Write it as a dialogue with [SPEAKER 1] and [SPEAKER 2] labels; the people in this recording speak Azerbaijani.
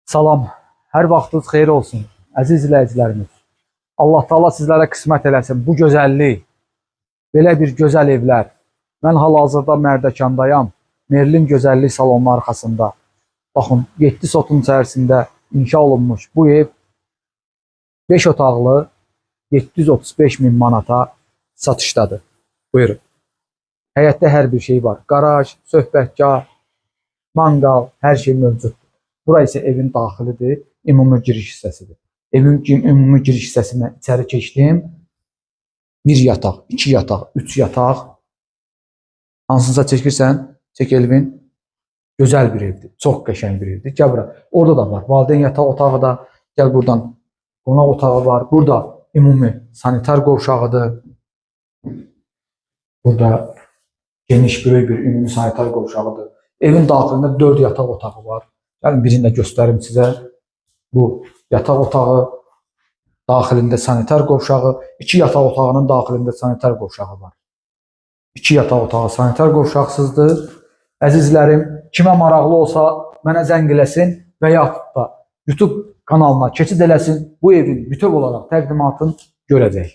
[SPEAKER 1] Salam, hər vaxtınız xeyir olsun, əziz izləyicilərimiz. Allah Taala sizlərə qismət eləsin bu gözəllik, belə bir gözəl evlər. Mən hal-hazırda Mərdəkandayam, Merlin Gözəllik salonunun arxasında. Baxın, 7 sotun içərisində inşa olunmuş bu ev 5 otaqlı 735 min manata satışdadır. Buyurun. Həyətdə hər bir şey var. Qaraj, söhbətgah, manqal, hər şey mövcuddur. Bura isə evin daxilidir, ümumi giriş hissəsidir. Evin ümumi giriş hissəsinə içəri keçdim. Bir yataq, iki yataq, üç yataq. Hansınsa çəkirsən, çək Elvin. Gözəl bir evdir. Çox qəşəng bir evdir. Gəl bura. Orada da var. Valideyn yataq otağı da. Gəl buradan qonaq otağı var. Burada ümumi sanitar qovşağıdır. Burada geniş, böyük bir ümumi sanitar qovşağıdır. Evin daxilində 4 yataq otağı var. Gəlin birini də göstərim sizə. Bu yataq otağı daxilində sanitar qovşağı, 2 yataq otağının daxilində sanitar qovşağı var. 2 yataq otağı sanitar qovşaqsızdır. Əzizlərim, kimə maraqlı olsa mənə zəng eləsin və yaxud da YouTube kanalına keçid eləsin. Bu evin bütöv olaraq təqdimatını görəcək.